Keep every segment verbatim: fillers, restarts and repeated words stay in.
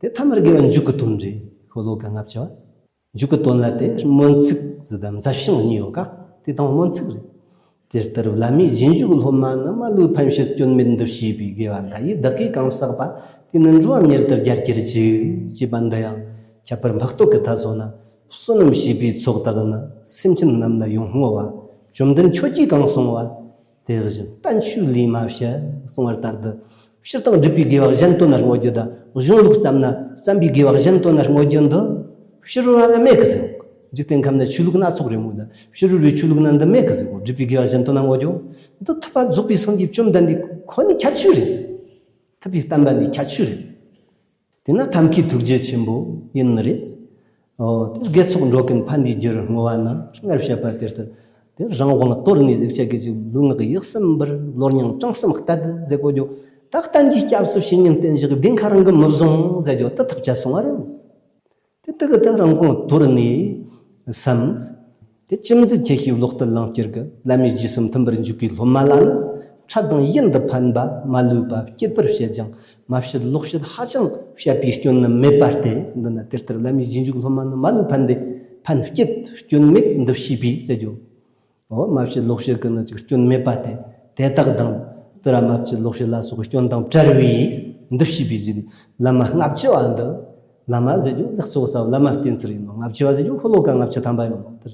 དེ་ཐ་མར་དགེ་བ་མཇུག་གི་དོན་རེད། ཤོ་ལོ་ཀ་ལྔ་བཅུ་བ། མཇུག་གི་དོན་ལ་དེ་སྨོན་ཚིག་ཟེར་དང་མཛད་བྱང་གཉིས་ཡོད་ཀ། དེ་དང་སྨོན་ཚིག་རེད། དེ་ལྟར་བླ་མའི་རྗེས་འཇུག་སློབ་མ་ནི། མ་ལུས་ཕན་ཕྱིར་སྐྱོན་མེད་འདུ་བྱས་པའི། དགེ་བ་མཐའ་ཡས་བདག་གིས་གང་བསགས་པ། དེ་ནི་འགྲོ་བ་མྱུར་དུ་རྒྱལ་གྱུར་ཅིག་ཅེས་པ་འདི་ཡང་ཁྱད་པར་འཕགས་བསྟོད་ཀྱི་མཐའ་སོགས་ན། བསོད་ནམས་བྱས་པའི་ཚོགས་དག་ནི། སེམས་ཅན་རྣམས་ལ་ཡོངས་བསྔོ་བ། བཅོམ་ལྡན་ཁྱོད་ཀྱིས་གང་གསུངས་པ། དེ་བཞིན་བསྟན་བཅོས་ལས་མ་བྱ། གསུངས་པ་ལྟར་དུ། སྤྱིར་བཏང་སྒྲུབ་པའི་དགེ་བ་གཞན་དོན་ན་བསྔོ་རྒྱུ་དང་། གཞུང་ལུགས་ཙམ་ན་བརྩམས་པའི་དགེ་བ་གཞན་དོན་ན་བསྔོ་རྒྱུ་འདི་ཕྱི་རོལ་བ་ལ་མེད་གི་ཟེར། འཇིག་རྟེན་ཁམས་ན་ཆོས་ལུགས་སྣ་ཚོགས་རེད་མོད། ད་ཕྱི་རོལ་བའི་ཆོས་ལུགས་ན་འདི་མེད་གི་ཟེར་གོ། སྒྲུབ་པའི་དགེ་བ་གཞན་དོན་ན་བསྔོ་རྒྱུ་འདི་ཐུབ་པ་རྫོགས་པའི་སངས་རྒྱས་བཅོམ་ལྡན་འདས་ཁོ་ནི་ཁྱད་ཆོས་རེད། ཐུབ་པའི་བསྟན་པ་ནི་ཁྱད་ཆོས་རེད། དེས་ན་ཐབས་མཁས་ཐུགས་རྗེ་ཆེན་པོ་ཡིན་ནི་རེད། ཨོ། དེ་དགེ་ཚོགས་འགྲོ་ཀུན་ཕན་བདེའི་རྒྱུར་བསྔོ་བ་ནི། སྔར་བཤད་པ་དེ་ལྟར། དེ་རང་དབང་དོར་ནས་ཟེར་བཤད་གི་ཅིག་ལུས་ངག་ཡིད་གསུམ་འབུལ། ལོ་རྙིང་བྲང་གསུམ་གཏད་ཟེར་གོ་རྒྱུ། ད་གཏན་གྱི་སྐྱབས་སུ་བྱེད་ཉིན་བསྟེན་བཞག་བདེན་ཁ་རང་གིས་མི་བཟུང་ཟེར་རྒྱུ་དེ་ཐག་བཅད་སོང་བ་རེད། དེ་དག་གི་དེ་རང་དབང་དོར་ནས་བསམ། དེ་ཅི་མཛད་ཁྱེད་ཤེས་བློ་གཏད་ལང་སྐྱེར་གི། བླ་མའི་རྗེས་སུ་མཐུན་པར་འཇུག་པའི་སློབ་མ་ལ་ནི། འཕྲལ་དང་ཡུན་དུ་ཕན་པ་མ་ལུས་པ་བསྐྱེད་པར་བྱེད་ཅིང་། མ་བྱེད་ལོག་བྱེད་ཧ་ཅང་བྱེད་པའི་སྐྱོན་ནི་མེད་པ་སྟེ། འདི་ན་དེ་ལྟར་བླ་མའི་རྗེས་འཇུག་སློབ་མ་ནི་མ་ལུས་ཕན་བདེ། ཕན་བསྐྱེད་སྐྱོན་མེད་འདུ་བྱས་པའི་ཟེར་རྒྱུ། འོ། མ་བྱེད་ལོག་བྱེད་ཀྱི་ནི་ཅིག་སྐྱོན་མེད་པ་སྟེ། དེ་དག་དང་། དེ་ར་མ་བྱེད་ལོག་བྱེད་ལ་སོགས་སྐྱོན་དང་བྲལ་བའི་འདུ་བྱས་པའི་རྒྱུ་ནི། བླ་མ་ལྔ་བཅུ་བ་འདི། བླ་མ་ཟེར་རྒྱུ་ལེགས་སོ་ས་བླ་མ་བསྟེན་ཚུལ་ཡིན་ནོ། ལྔ་བཅུ་བ་ཟེར་རྒྱུ་ཤོ་ལོ་ཀ་ལྔ་བཅུ་ཐམ་པ་ཡོད་ནོ། དེར་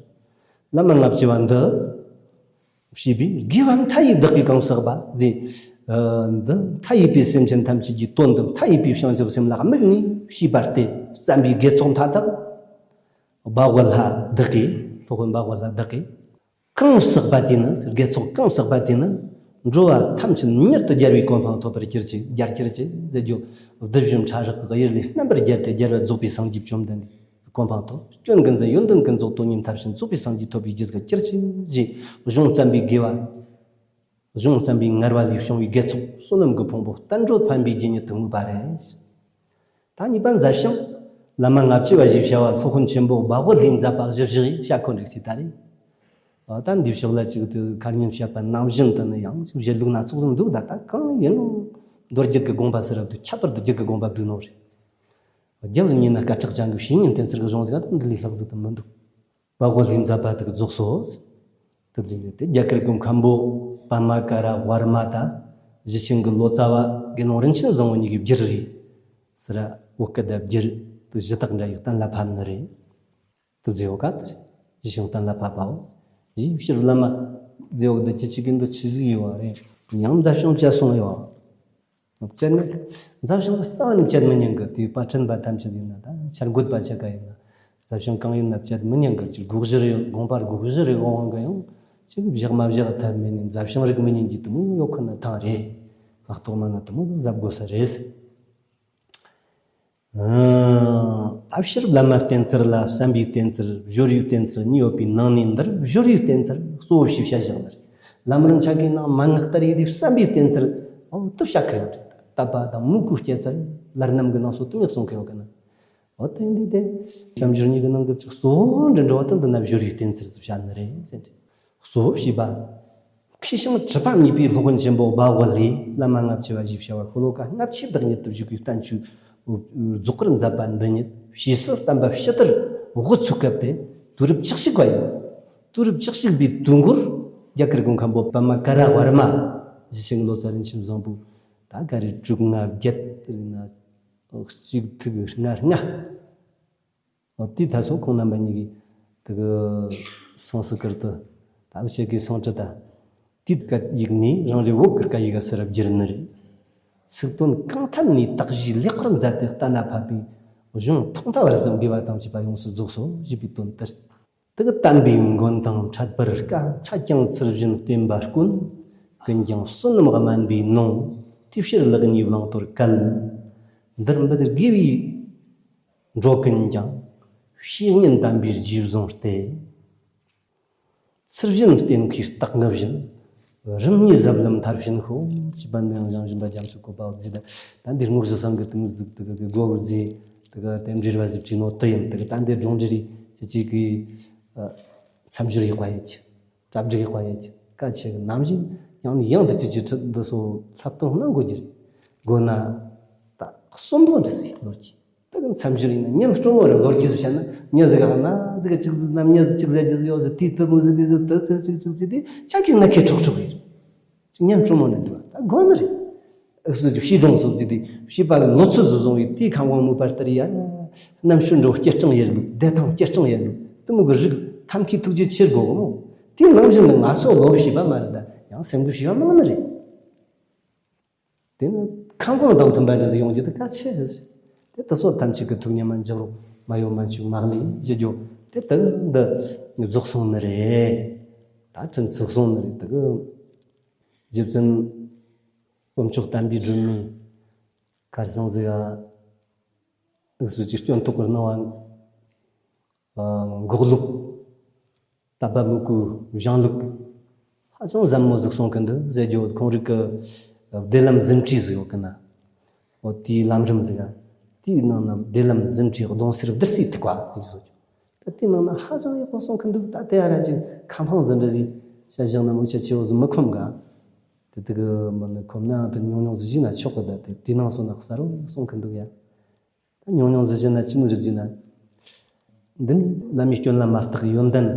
བླ་མ་ལྔ་བཅུ་བ་འདི། བྱས་པའི་དགེ་བ་མཐའ་ཡས་བདག་གིས་གང་བསགས་པ་ཟེར། ཨ། འདི་མཐའ་ཡས་པའི་སེམས་ཅན་ཐམས་ཅད་ཀྱི་དོན་དུ། མཐའ་ཡས་པའི་བྱང་ཆུབ་སེམས་ལ་དམིགས་ནས་བྱས་པ་སྟེ། བརྩམས་པའི་དགེ་ཚོགས་མཐའ་དག་སྦ་བོ་ལྷ་བདག་གིས། སློབ་དཔོན་སྦ་བོ་ལྷ་བདག་གིས། གང་བསགས་པ་དེ་ནི། དགེ་ཚོགས་གང་བསགས་པ་དེ་ནི། འགྲོ་བ་ཐམས་ཅད་མྱུར་དུ་རྒྱལ་བའི་གོ་འཕང་ཐོབ་པར་གྱུར་ཅིག་རྒྱལ་གྱུར་ཅིག་ཟེར་རྒྱུ། བདུད་བཞི་ཕྲ་རགས་ཀྱི་གཡེར་ལས་རྣམ་པར་རྒྱལ་ཏེ། རྒྱལ་བ་རྫོགས་པའི་སངས་རྒྱས་བཅོམ་ལྡན་འདས་གོ་འཕང་ཐོབ། སྐྱོན་ཀུན་ཟད་ཡོན་ཏན་ཀུན་རྫོགས། དོན་གཉིས་མཐར་ཕྱིན་རྫོགས་པའི་སངས་རྒྱས་ཐོབ་པའི་རྒྱུ་ཟིག་གྱུར་ཅིག་ཞེས། གཞུང་བརྩམས་པའི་དགེ་བ། གཞུང་བརྩམས་པའི་ངལ་བ་ལས་བྱུང་བའི་དགེ་ཚོགས་བསོད་ནམས་ཀྱི་ཕུང་པོ་བསྟན་འགྲོར་ཕན་པའི་རྒྱུ་ཉིད་དུ་བསྔོས་པ་རེད། ད་གཉིས་པ་མཛད་བྱང་། བླ་མ་ལྔ་བཅུ་བ་ཞེས་བྱ་བ་སློབ་དཔོན་ཆེན་པོ་སྦ་བོ་ལྷས་མཛད་པ་བཞི་བཞག་ཡིན། བཤད་ཁོ་འགྲིག་ཅིག་ད་རེད། ཨ། ད་འདི་ཕྱོགས་ལ་ཅིག་ཏུ་ཁ་ཉིན་བཤད་པ་ནང་བཞིན་དུ་ནི་ཡང་བཞེད་ལུགས་སྣ་ཚོགས་སུ་འདུག་ད་ལྟ་གང་ཡིན་རུང་མདོ་རྒྱུད་ཀྱི་དགོངས་པ་ཟེར་རབ་ཏུ་ཁྱད་པར་དུ་རྒྱུད་ཀྱི་དགོངས་པ་བསྡུས་ནོ་རེད། རྒྱབ་ཉིན་ན་སྐད་གྲགས་ཅན་གྱི་བཤེས་གཉེན་བསྟེན་ཚུལ་གྱི་གཞུང་ཟིག་ད་འདི་ལས་ལྷག་ཟིག་ཏུ་མི་འདུག་སྦ་བོ་ལྷས་མཛད་པ་དེ་རྫོགས་སོ། དེ་བཞིན་དུ་རྒྱ་གར་གྱི་མཁན་པོ་པདྨ་ཀ་ར་ཝར་མ་དང་། གཞིས་ཆེན་གྱི་ལོ་ཙཱ་བ་དགེ་སློང་རིན་ཆེན་བཟང་པོ་གཉིས་ཀྱིས་བསྒྱུར་རེད། ཟེར་བོད་སྐད་དུ་བསྒྱུར་དུ་གཞི་བདག་འདྲ་ཡི་གཏན་ལ་ཕབ་ནི་རེད། དེ་བཟོས་ཡོད་ཀ་དེ་རེད། གཞི་བཞག་གཏན་ལ་ཕབ་པའོ། ཡིན་ཕྱིར་བླ་མ་མཛད་འོག་ཏུ་ཅི་ཆི་གི་འདུ་ཆི་ཟིག་ཡོད་བ་རེད། ཡང་མཛད་བྱང་བཅད་སོང་ཡོད། བཅད་ནས། མཛད་བྱང་ལ་རྩ་བ་ནས་བཅད་མི་ཉན་གི། དེའི་པར་འཕྲིན་པ་ཐམས་ཅད་ཡིན་ན། ད་འཆར་འགོད་པ་ཆ་ག་ཡིན་ན། མཛད་བྱང་གང་ཡིན་ན་བཅད་མི་ཉན་གི། ཅིག་དགོས་གཞི་རེ་དགོངས་པ་དགོས་གཞི་རེ་འོང་གི་ཡང་། ཅིག་བཞག་མ་བཞག་ཐབས་མེད་ནས་མཛད་བྱང་རིག་མི་ཉན་གྱི་དུ་མོ་ཡོད་ཁོ་ན་ཐང་རེད། ལྷག་གཏོགས་མ་ན་དུ་མོ་གཟབ་དགོས་ས་རེད། ཨ། ཕྱིར་བླ་མ་བསྟེན་ཚུལ་ལ་བསམ་པའི་བསྟེན་ཚུལ། སྦྱོར་བའི་བསྟེན་ཚུལ་གཉིས་ཡོད་པའི་ནང་ནས་འདིར་སྦྱོར་བའི་བསྟེན་ཚུལ་གཙོ་བོ་ཞེས་བྱ་བཞག་ནི་རེད། ལམ་རིམ་ཆ་གའི་ནང་མན་ངག་ལྟར་ཡིན་དུས་བསམ་པའི་བསྟེན་ཚུལ། ཨོ། དེ་བཤད་གི་ཡོད་རེད། དད་པ་དང་མོས་གུས་སྐྱེ་ཚུལ་ལར་རྣམ་གི་ནང་སོ་དུ་མེད་གསུང་གི་ཡོད་གི་ན། འོ་དེ་འདི་དེ། བསམ་སྦྱོར་གཉིས་ཀྱི་ནང་གི་ཅིག་གཙོ་བོ་འདྲ་འགྲོ་བ་དེ་འདི་ན་སྦྱོར་བའི་བསྟེན་ཚུལ་ཟེར་བཤད་ནི་རེད་ཟེར་ཏེ། གཙོ་བོ་ཞེས་པ། མཁས་ཤིང་གྲུབ་པ་བརྙེས་པའི་སློབ་དཔོན་ཆེན་པོ་སྦ་བོ་ལྷས་བླ་མ་ལྔ་བཅུ་བ་ཞེས་བྱ་བ་ཤོ་ལོ་ཀ་ལྔ་བཅུའི་བདག་ཉིད་དུ་བཞུགས་པའི་བསྟན་བཅོས་རྫོགས་པར་མཛད་པ་འདི་ཉིད་ཕྱིས་སུ་བསྟན་པ་ཕྱི་དར་དབུ་ཚུགས་སྐབས་ཏེ་དུས་རབས་བཅུ་གཅིག་པ་ཡིན། དུས་རབས་བཅུ་གཅིག་པའི་དུས་འགོར་རྒྱ་གར་གྱི་མཁན་པོ་པདྨ་ཀ་ར་ཝར་མ། གཞིས་ཆེན་གྱི་ལོ་ཙཱ་རིན་ཆེན་བཟང་པོ། ད་ག་རེ་དྲུག་ལྔ་བརྒྱད་རེད་ན། གཅིག་ཐིག་ལྔ་ལྔ། འོ་དེའི་ད་སོ་ཁོང་རྣམ་པ་གཉིས་ཀྱིས་དེ་གི་སང་སི་ཀིར་ཏི་ད་བཤད་གི་སང་ཀྲི་ཏ་དེའི་སྐད་ཡིག་ནས་རང་རེ་བོད་ཀྱི་སྐད་ཡིག་ག་སེ་ར་བསྒྱུར་ནི་རེད། ཚིག་དོན་གང་ཐད་ནས་དག་བཞིའི་ལེགས་པར་མཛད་དེ་གཏན་ལ་ཕབ་པའི་གཞུང་ཐོག་མཐའ་བར་གསུམ་དགེ་བ་དང་བཅས་པ་ཡོངས་སུ་རྫོགས་སོ་ཞེས་པའི་དོན་ཏེ། དེ་གི་བསྟན་པའི་མགོན་དང་འཕྲད་པར་དཀའ། འཕྲད་ཀྱང་ཚུལ་བཞིན་བསྟེན་པ་དཀོན། ཀུན་ཀྱང་བསོད་ནམས་དམན་པའི་ནང་། དེའི་ཕྱིར་ལེགས་ཉེས་བླང་དོར་གལ། འདིར་འབུལ་དགེ་བའི་འགྲོ་ཀུན་ཀྱང་། བཤེས་གཉེན་དམ་པའི་རྗེས་བཟུང་སྟེ། ཚུལ་བཞིན་བསྟེན་མཁས་རྟགས་ངུ་བཞིན། རིམ་གཉིས་ཟབ་ལམ་མཐར་ཕྱིན་ཤོག་ཅེས་པ་འདི་ཡང་བཞེངས་བཞིན་པ་རྒྱ་མཚོའི་བཀོད་པ་འོ་ཟེར། ད་འདིར་དངོས་གཞི་སང་གི་དེ་མོ་ཟིག་དེ་གི་དེ་གོ་བར་མཛད། དེ་གི་དེ་འབྲེལ་བ་ཟིག་བྲིས་ནོ་དེ་ཡིན། དེ་གི་ད་འདི་སྒྲུང་འབྲེལ་རེད་ཅེས་ཅིག་གི་མཚམས་སྦྱོར་ཡག་པ་ཡོད་ཀྱི། གྲ་སྒྲིག་ཡག་པ་ཡོད་ཀྱི། སྐད་ཆ་གི་ནང་བཞིན་ཡང་ནས་ཡང་དུ་ཅིག་ཅིག་ཁྲིད་འདི་སོ་ལྷབ་སྟོན་གནང་དགོས་ཀྱི་རེད། དགོས་ན་ད་གསོན་པོ་འདྲ་ཟིག་ནོར་གྱི། མཚམས་སྦྱོར་ཡིན་ན་ཉམ་སྤྲོ་མོ་རེད། ལོ་རྒྱུས་སུ་བཤད་ན་མྱི་ཟིག་ག་ན་ཟིག་ག་ཅིག་ཟིག་ནམ་མྱི་ཟིག་ཅིག་ཟ་རྒྱུ་ཟིག་ཡོད་ཟིག་དེའི་དུ་མོ་ཟིག་དེ་ཟིག་དུ་ཚོད་ཅིག་ཅིག་ཅིག་དེ་ཆ་ཁྱི་ན་ཁྱི་ཁྲོག་ཁྲོག་ཡིན། ཉམ་སྤྲོ་མོ་ནས་འདུག་ད་དགོས་ནི་རེད། ཨུ་སུ་ཅིག་བྱིས་སྒྲུང་སོགས་ཀྱི་དེ་བྱིས་པ་གི་ལོ་ཚོད་སུ་བཟུང་བའི་དེའི་ཁམས་དབང་མོའི་པར་ལྟར་ཡ། གནམ་ཤུལ་འགྲོ་སྐྱིད་གྲང་ཡེར་ལུག་བདེ་ཐང་སྐྱིད་གྲང་ཡེར་ལུག་དུ་མོ་གི་རིགས་ཐམ་ཁའི་ཐུགས་རྗེ་ཆེར་དགོས་གོ་མོ། དེའི་ནང་བཞིན་དུ་ང་ཚོ་ལོ་བྱིས་པ་མ་རེད་ད་ཡང་སེམས་གི་བྱིས་པ་མང་ནི་རེད། དེ་ནི་ཁམས་དབང་དང་མཐུན་པ་འདྲ་ཟིག་ཡོང་རྒྱུ་དེ་གལ་ཆེ་རེད། དེ་དུ་སོ་ཐམས་ཅད་ཀྱི་ཐུགས་ཉམས་མ་འཇོག་རོགས། མ་ཡོང་མ་འཆུག་མ་ལས་བཞི་རྒྱོ། དེ་དུ་འདི་རྫོགས་སོང་ནི་རེད། ད་དྲིན་ཚིག་སོང་ནི་རེད། དུ་གི་རྗེ་བཙུན་དཀོན་མཆོག་དམ་པའི་སྒྲོན་མེ་གར་སང་ཟིག་ག་འུ་སུ་ཅིག་སྐྱོན་ཐོག་གི་སྣང་བ་འགོག་ལུགས། དད་པ་མོས་གུས་བཞེངས་ལུགས། ཧ་ཅང་ཟབ་མོ་ཟིག་གསུང་གི་འདུག་ཟེར་རྒྱུ་ཁོང་རིགས་ཀྱི་བདེ་ལམ་ཟིན་བྲིས་ཟིག་ཡོད་གི་ན། འོ་དེའི་ལམ་རིམ་ཟིག་ག་དེའི་ནང་ན་བདེ་ལམ་ཟིན་བྲིས་གདོང་སེར་བདུད་རྩིའི་ཐིགས་པ་ཟེར་རྒྱུ་སོགས་ཀྱི། ད་དེའི་ནང་ན་ཧ་ཅང་ཡག་པོ་གསུང་གི་འདུག་ད་དེ་ཨ་ར་ཅིག་ཁ་འཕང་ཟིན་འདྲ་ཟིག་བྱ་བཞག་ན་མིག་ཆ་ཆེ་བོ་ཟིག་མི་ཁོམ་ག་དེ་དེ་གི་མི་ནི་ཁོམ་ན་དེ་ཉུང་ཉུང་ཟིག་བཞི་ན་ཆོག་གི་ད་དེ་དེའི་ནང་སོང་ན་གསར་བོ་གསུང་གི་འདུག་ཡ། ད་ཉུང་ཉུང་ཟིག་བཞི་ན་ཅི་མོ་རེད་ཟེར་ན། འདི་ནི་བླ་མའི་སྐྱོན་ལ་མ་བརྟགས་ཡོན་ཏན་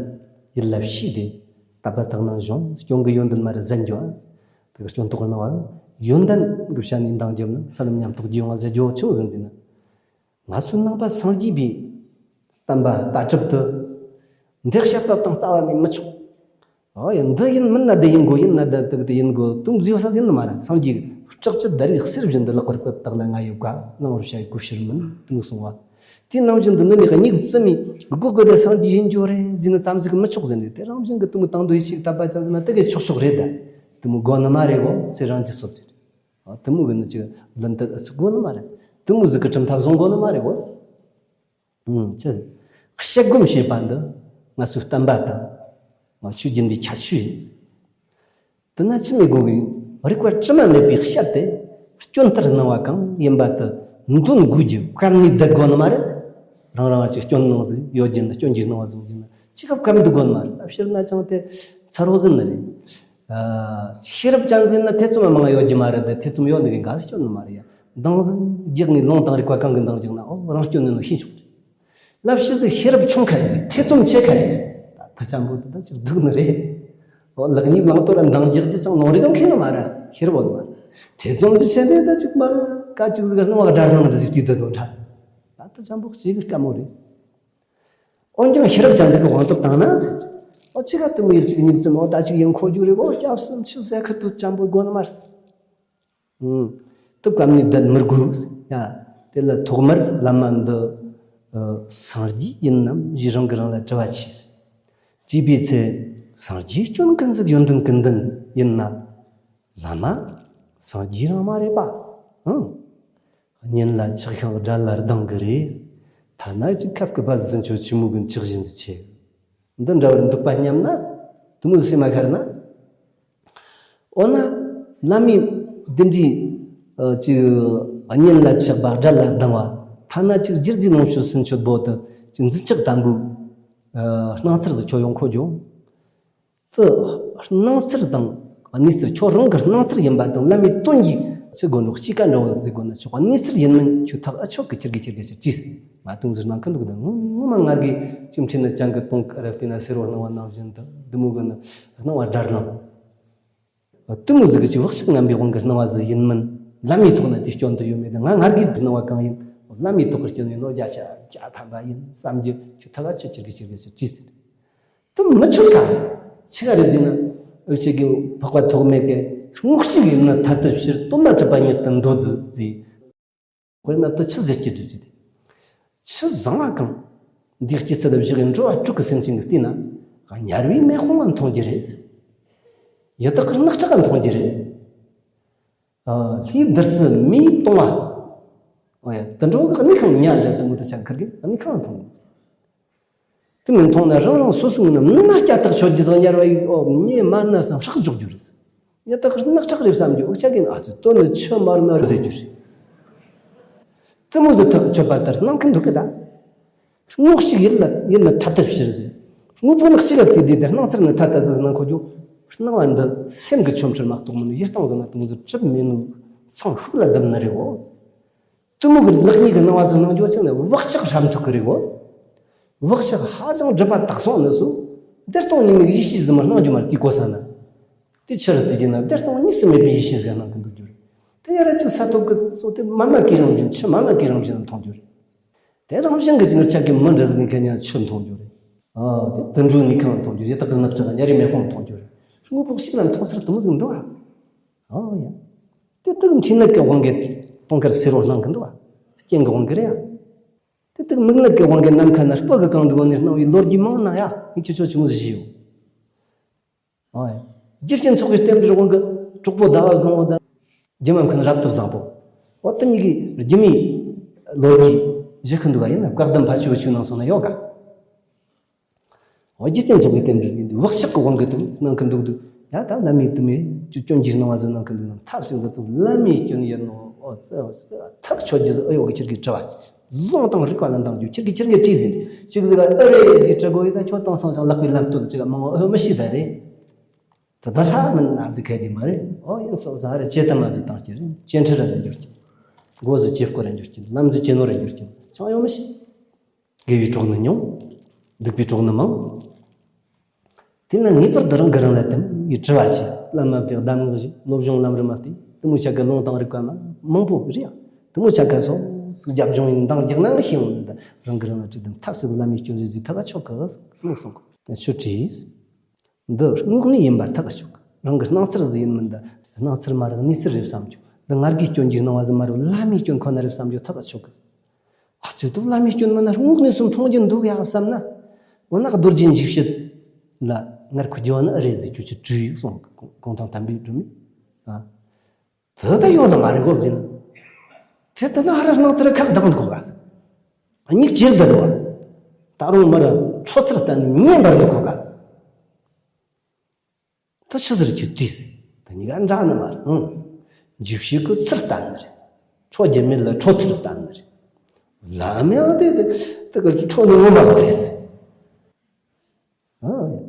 ཡིད་ལ་ཕྱིས་ཏེ། དད་པ་དག་སྣང་གཞུང་སྐྱོན་གྱི་ཡོན་ཏན་མ་རེད་ཟན་རྒྱུ། དེ་གི་སྐྱོན་ཐོག་སྣང་བ་ཡོན་ཏན་གྱི་ཕྱག་ནས་འདང་རྒྱབ་ན་ས་ལམ་ཉམས་རྟོགས་རྒྱས་ཡོང་བ་ཟེར་རྒྱུ་ཆི་མོ་ཟིག་ཟེར་ན། ང་ཚོའི་ནང་པ་སངས་རྒྱས་པའི་བསྟན་པ་ལྟ་གྲུབ་ཏུ་འདི་བཤད་པ་དང་རྩ་བ་ནས་མི་ཆོག་ཨོ་ཡ། འདི་ཡིན་མིན་ན་འདི་ཡིན་དགོས། ཡིན་ན་འདི་དག་དེ་ཡིན་དགོས། དུང་རྫས་ས་ཡིན་ནི་མ་རེད། སངས་རྒྱས་སྲོག་གཅོད་བརྡར་བའི་གསེར་བཞིན་དུ་ལག་པར་བཀོད་བཏགས་ལ་ང་ཡི་བཀའ་བླང་བར་བྱ་ཡི་གོ་ཕྱིར་མིན་དུ་གསུང་བ། དེའི་ནང་བཞིན་དུ་འདི་ནི་སྙིགས་བཙུན་མའི་སྒོ་དགོས་ཏེ་སངས་རྒྱས་ཡིན་རྒྱུ་རེད་ཟེར་ནི་ཙམ་ཟིག་མི་ཆོག་ཟེར་ནས། དེ་རང་བཞིན་གྱི་དུ་མོ་དང་དུ་ཡིད་ཆེས་དད་པ་ཅན་ཟེར་ན་དེ་གས་ཆོག་ཆོག་རེད་ད། དུ་མོ་དགོས་ནི་མ་རེད་གོ་ཚེ་རང་རྒྱུ་སོབ་ཟེར། དུ་མོ་གི་ནི་ཅིག་ལུན་དུ་ཨ་ཚུགས་དགོས་ནི་མ་རེད། དུ་མོ་ཟིག་གི་གྲུབ་མཐའ་བཟུང་དགོས་ནི་མ་རེད་གོ། ཨུམ། ཅི། བཤད་སྒོམ་བྱེད་པ་འདི་ང་ཚོའི་བསྟན་པ་དང་ང་ཆོས་རྒྱུན་འདི་ཁྱད་ཆོས་ཡིན། དེ་ན་ཆི་མི་དགོས་གི། རིག་པ་དྲི་མ་མེད་པའི་བཤད་དེ་སྐྱོན་ལྟར་སྣང་བ་གང་ཡིན་པ་དུ་འདོན་དགོས་རྒྱུ་བཀབ་ནས་བསྡད་དགོས་ནི་མ་རེད། རང་རང་ཅིག་སྐྱོན་སྣང་ཟིག་ཡོད་རྒྱུ་ན་སྐྱོན་གྱི་སྣང་བ་བཟུང་རྒྱུ་ན་ཅི་ག་བཀབ་འདུག་དགོས་ནི་མ་རེད། ཕྱིར་ན་ཅང་དེ་ཚ་རོགས་ཟིན་ནི་རེད། ཤེས་རབ་ཅན་ཟིན་ན་ཐེ་ཚོམ་མང་ཡོད་རྒྱུ་མ་རེད་དེ། ཐེ་ཚོམ་ཡོད་ནི་གི་འགའ་ཟིག་སྐྱོན་ནི་མ་རེད་ཡ། འདང་ཟིག་རྒྱག་ནས་ལུང་དང་རིག་པ་གང་གི་འདང་རྒྱག་ན་ཨོ་རང་སྐྱོན་ནི་ནོ་ཤེས་ཆོག་རེད། ལབ་ཤི་ཟིག་ཤེས་རབ་ཆུང་ཁ་ཡིན་ཐེ་ཚོམ་ཆེ་ཁ་ཡིན། ད་ཅམ་པོ་དེ་ད་ཅིག་སྡུག་ནི་རེད། ཨོ་ལག་གཉིས་བླང་དོར་འདང་རྒྱག་རྒྱུ་ཅང་ལོང་རིག་གམ་ཁེ་ནི་མ་ར་ཤེས་རབ་བོ་མ་ར། ཐེ་ཚོམ་ཟིག་བྱས་ནས་ད་ཅིག་མ་ར་ཀ་ཅིག་ཟིག་སྣང་བ་དགྲར་ལངས་འདི་ཟིག་དུས་དུ་དོན་ཁྲ། ད་ད་ཅམ་པོ་ཞིག་གི་དཀའ་མོ་རེད། འོན་ཀྱང་ཤེས་རབ་ཅན་ཟིག་གི་དབང་དུ་བཏང་ན་ཟེར། ཨོ་ཆི་ག་དུ་མི་ཡིག་ཅིག་གཉིས་ཙམ་ཨོ་ད་ཅིག་ཡིན་ཁོ་རྒྱུ་རེད་ཨོ་སྐྱབས་སུ་མཆི་ཟེར་ཁ་དུ་ཅམ་པོ་དགོས་ནི་མ་རེད། ཨུམ། དུ་བཀབ་ནས་བསྡད་མི་དགོས། ཡ། དེ་ལ་ཐོག་མར་བླ་མ་འདི་ཨ་སངས་རྒྱས་ཡིན་ནམ་ཞེས་རང་གིས་རང་ལ་དྲི་བ་བྱས། དྲིས་པའི་ཚེ་སངས་རྒྱས་སྐྱོན་ཀུན་ཟད་ཡོན་ཏན་ཀུན་ལྡན་ཡིན་ན། བླ་མ་སངས་རྒྱས་རང་མ་རེད་པ། ཨང་། གཉེན་ལ་ཆགས་ཤིང་དགྲ་ལ་སྡང་གི་རེད། ཐ་ན་ཅིག་ཁབ་ཀི་བ་ཟིན་ཆོ་ཆི་མོ་གི་ཆགས་བཞིན་ཟི་ཆེ། འདི་འདྲ་བར་འདུག་པ་སྙམ་ན། དུ་མོ་སེམས་མ་ཤར་ན། འོ་ན་བླ་མའི་འདི་འདྲའི་ཨ་ཅིག་གཉེན་ལ་ཆགས་པ་དགྲ་ལ་སྡང་བ། ཐ་ན་ཅིག་རྒྱུ་རྫས་ནང་ཆུ་སུན་ཆོད་པོ་དུ་ཅིག་འཛིན་ཆགས་དམ་པོའི་ཨ་སྣང་ཚུལ་ཟིག་ཁྱོད་ཡོང་ཁོ་རྒྱུ། དུ་སྣང་ཚུལ་དང་གནས་ཚུལ་ཁྱོད་རང་གི་སྣང་ཚུལ་ཡིན་པ་དང་བླ་མའི་དོན་གྱི་ཚུལ་དགོས་ནོ་གཅིག་ཀ་འདྲ་བོ་ཟིག་དགོས་ན་ཆོག་གནས་ཚུལ་ཡིན་མིན་ཁྱོད་ཐག་ཨ་ཆོད་གི་ཁྱེར་གི་ཁྱེར་གི་ཁྱེར་གྱིས་ང་དུང་ཟིར་གནང་གི་འདུག་ད་ངོ་ངོ་མ་ངར་གི་ཅིམ་ཁྲིད་ནི་ཅང་གི་དོང་ཀ་རབ་བལྟས་ན་སེར་བོ་སྣང་བ་ནང་བཞིན་དུ་འདི་མོ་གི་ནི་སྣང་བ་དགྲར་ལངས། གཏི་མུག་ཟིག་གི་ཅིག་བག་ཆགས་ངན་པའི་དབང་གིས་སྣང་བ་ཟིག་ཡིན་མིན་བླ་མའི་ཐོག་ན་དེ་སྐྱོན་དུ་ཡོད་མེད་དང་ང་ངར་གི་འདི་སྣང་བ་གང་ཡིན་བླ་མའི་ཐོག་གི་སྐྱོན་ཡིན་ནོ་བརྒྱ་ཆ་བརྒྱ་ཐམ་པ་ཡིན་བསམ་རྒྱུ་ཁྱོད་ཐག་ཨ་ཆོད་ཁྱེར་གི་ཁྱེར་གི་ཁྱེར་གྱིས་ཟེར། དུ་མི་ཆོད་ཀ་ཆི་ག་རེད་ཟེར་ན། འུ་ཅག་གི་འཕགས་པ་ཐོགས་མེད་ཀྱི་དངོས་གཅིག་ཡིན་ན་ཐ་དད་ཕྱིར་སྟོབས་མ་གྲུབ་པ་ཉིད་དུ་འདོད་དུ་བརྩིས། དཔེར་ན་དུ་ཆི་ཟེར་གྱི་འདུག་ཅི། ཆི་བཟང་བ་གང་། འདིའི་སྐྱེད་ཚལ་བཞི་གི་འགྲོ་བ་དྲུག་གི་སེམས་ཅན་གྱི་སྟེང་ན། དམྱལ་བའི་མེ་དཔུང་བ་མཐོང་རྒྱུ་རེད། ཡི་དྭགས་ཀྱི་རྣག་ཁྲག་མཐོང་རྒྱུ་རེད། ལྷའི་བདུད་རྩི་མེ་བཏུང་བ། འོ་ཡ། དུད་འགྲོ་གི་གནས་ཁང་ཉལ་འདྲ་དུ་མོ་དུ་ཆ་ཁར་གི་གནས་ཁང་མཐོང་། དུ་མི་མཐོང་ན་རང་རང་སོ་སོའི་ངོས་ན་མནར་སྐྱ་ཐག་ཆོད་ཀྱི་ཟང་ཉར་བ་ཡིག་ཨོ་མྱེ་མ་ན་སང་ཧྲག་འཇོག་རྒྱུ་རེད། ཉ་ཐག་རྣག་ཁྲག་རེད་བསམ་རྒྱུ་འུ་ཅག་གིས་ཨ་ཙི་དོ་ནི་ཆུ་མར་ན་ཟེར་རྒྱུ་རེད། དུ་མོ་དུ་ཐག་ཆོད་པར་ལྟར་སྣང་གི་འདུག་གི་ད། དངོས་གཅིག་ཡིན་ལ་ཡིན་ན་ཐ་དད་ཕྱིར་ཟེར། དངོས་པོ་ནི་གཅིག་ལ་དེ་དེ་དེ་སྣང་ཚུལ་ནི་ཐ་དད་པ་ཟེར་ན་ཁོ་རྒྱུ། སྣང་བ་འདི་སེམས་ཀྱི་ཆོ་འཕྲུལ་མ་གཏོགས་མིན་ཡིད་སྟངས་ཟེར་ན་དུ་མོ་དུ་གྲུབ་མེད་ནོ་ཚང་ཤུགས་ལ་བསྡམས་ནི་རེད་འོ། གཏི་མུག་གི་ལག་གཉིས་ཀྱི་སྣང་བ་ཚོ་སྣང་རྒྱུ་ཅི་ནས་བག་ཆགས་ཧྲ་མཐུག་གི་རེད་གོ། བག་ཆགས་ཧ་ཅང་སྒྲིབ་པ་དག་སོང་ནི་སོ། འདིར་སྟོང་ཉིད་མིག་ཡེ་ཤེས་ཟིན་མ་སྣང་རྒྱུ་མ་རེད་དེ་གོ་ས་ན། དེ་ཕྱི་རུ་དེ་རྒྱུ་ན་འདིར་སྟོང་གཉིས་སུ་མེད་པའི་ཡེ་ཤེས་ཟིག་སྣང་གི་འདུག་རྒྱུ་རེད། དེ་ཡ་ར་ཅིག་ས་ཐོབ་ཀྱི་སོ་དེ་མ་མ་གི་རང་བཞིན་ཆུ་མ་མ་གི་རང་བཞིན་མཐོང་རྒྱུ་རེད། དེ་རང་བཞིན་གྱི་ཅིག་ཆ་གི་མི་འདྲ་ཟིག་གི་ཁ་ཉ་ཆུ་མཐོང་རྒྱུ་རེད། ཨ་དེ་དུད་འགྲོའི་ནུས་ཁུངས་མཐོང་རྒྱུ་རེད། ཡི་དྭགས་ཀྱི་ནགས་ཁྲག་གི་ཉ་རིགས་མེ་དཔུང་མཐོང་རྒྱུ་རེད། དངོས་པོ་ཞིག་ལ་མཐོང་སར་དུ་མི་ཟིག་འདུག་ཨ། ཨོ་ཡ། དེ་དག་མཁྲིས་ནད་ཀྱི་དབང་གིས་དུང་དཀར་སེར་བོ་སྣང་གི་འདུག་བ། རྐྱེན་གྱི་དབང་གིས་རེད་ཡ། དེ་དག་མིག་ནད་ཀྱི་དབང་གིས་ནམ་མཁའ་ན་སྤུ་གི་གང་འདུག་ནས་སྣང་བའི་ལོ་རྒྱུས་མང་ན་ཡ་ངས་ཁྱེད་ཆོ་ཆི་མོ་ཟིག་ཞུས་ཡོད། ཨོ་ཡ། རྒྱུ་རྐྱེན་ཚོགས་ཀྱི་རྟེན་འབྲེལ་དབང་གིས་གྲོགས་པོ་ཟླ་བ་བཟང་བོ་དང་། རྒྱུ་མ་མཁན་རབ་ཏུ་བཟང་པོ། འོ་དེ་གཉིས་ཀྱི་རྒྱུ་མའི་ལོ་རྒྱུས་བཞི་ཁུ་འདུག་ག་ཡིན་ན་བཀའ་གདམས་ཕ་ཆོས་ཆོས་ནང་སོང་ན་ཡོད་ག། འོ་རྒྱུ་རྐྱེན་ཚོགས་ཀྱི་རྟེན་འབྲེལ་ཡིན་དུས་བག་ཆགས་ཀྱི་དབང་གིས་དུ་སྣང་གི་འདུག་དུ་ཡ་ད་བླ་མའི་དུ་མས་ཅུ་སྐྱོན་གྱིས་སྣང་བ་ཟིག་སྣང་གི་འདུག་ནམ་ཐག་ཞིག་འདི་དུ་བླ་མའི་སྐྱོན་ཡིན་ནོ། ཨོ་ཙི་ཨོ་ཙི་ཐག་ཆོད་རྒྱུ་ཟིག་ཨེ་ཡོད་གི། ཁྱེད་ཀྱིས་དྲི་བ་ལུང་དང་རིགས་པ་ལ་འདང་རྒྱུ་ཁྱེད་ཀྱིས་ཁྱེད་ཀྱིས་དྲིས་ཟིན་ཅིག་ཟིག་ཨེ་རེད་ཟིག་དྲི་དགོས་ཡིན་ད་ཁྱོད་དང་སང་སང་ལག་པའི་ལམ་སྟོན་ཅིག་མང་བོ་ཨེ་མི་ཤེས་ད་རེད། ད་ལྟ་ལྷ་མིན་ན་ཟིག་གལ་ཏེ་མ་རེད། ཨོ་ཡིན་སོ་ཟ་རེད། ཇེ་ཐ་མ་ཟིག་བཏང་སྐྱེ་རེད། ཇེ་ཁྲི་ར་ཟིག་འགྱུར་སྐྱེ། མགོ་ཟིག་ཇེ་སྐོར་ར་འགྱུར་སྐྱེ། ལམ་ཟིག་ཇེ་ནོར་ར་འགྱུར་སྐྱེ། ཆང་ཡོང་མི་ཤེས། དགེ་བའི་གྲོགས་ནི་ཉུང་། སྡིག་པའི་གྲོགས་ནི་མང་། དེས་ན་ངེས་པར་དུ་རང་གིས་རང་ལ་དུ་མའི་དྲི་བ་བྱེད། བླ་མ་དེ་གདམས་ངག་བཞིན་སློབ་སྦྱོང་ལམ་རིམ་མ་སྟེ་དུ་མའི་ཆ་ག་ལུང་དང་རིགས་པ་མ་མང་པོ་རེད་ཡ། དུ་མའི་ཆ་ག་སོ་ཟིག་རྒྱབ་ལྗོངས་ཡིན་འདང་རྒྱག་ན་ངས་ཤེས་འོང་ད་རང་གིས་རང་ལ་དྲི་དུ་མ་ཐབས་ཟིག་བླ་མའི་སྐྱོན་རེ་ཟིག་ཐག་ག་ཆོད་གི་ཟིག་ལུགས་སོང་གི་ཆུ་བྲིས། འདི་དངོས་གནས་ཡིན་པ་ཐག་གཅོད། རང་གི་སྣང་ཚུལ་ཟིག་ཡིན་མིན་འདི་སྣང་ཚུལ་མ་རེད་གནས་ཚུལ་རེད་བསམ་རྒྱུ། འདི་ང་རྒྱལ་སྐྱོན་གྱི་སྣང་བ་ཟིག་མ་རེད་བླ་མའི་སྐྱོན་ཁོ་ན་རེད་བསམ་རྒྱུ་ཐག་གཅོད་གི། ཨ་ཚོད་དུ་བླ་མའི་སྐྱོན་མིན་ན་དངོས་གནས་སུ་མཐོང་རྒྱུ་འདུག་ཡ་བསམ་ན། འོ་ན་རྡོ་རྗེ་འཇིགས་བྱེད་ལ་ངར་ཁུ་རྒྱུ་བ་ནི་ཨེ་རེད་ཟིག་ཁྱོད་ཀྱིས་དྲིས་ཡོད་གསུངས་གི་གུང་ཐང་དམ་པའི་སྒྲོན་མེ། ཨ། དེ་ད་ཡོད་ན་མ་རེད་གོ་ཟིན། དེ་ད་ན་ཧ་ར་སྣང་ཚུལ་ཁག་བདག་འདུག་ག་ཟིན། མིག་ཅེར་བསྡད་འདུག་ག་ཟིན། ད་རུང་མར་ཁྲོ་ཚུལ་བསྟན་ཉན་པར་འདུག་ག་ཟིན། ད་ཆི་ཟེར་གྱི་དུས། ད་གཉིས་ཀ་འདྲ་ནི་མ་རེད། ཨང་། འཇིགས་བྱེད་ཀྱི་ཚུལ་བསྟན་ནི་རེད། ཁྲོ་རྒྱུ་མེད་ལ་ཁྲོ་ཚུལ་བསྟན་ནི་རེད། ལམ་ཡང་དེ་དེ་དེ་ག་ཁྲོ་ནི་ངོ་མ་རེད། ཨང་།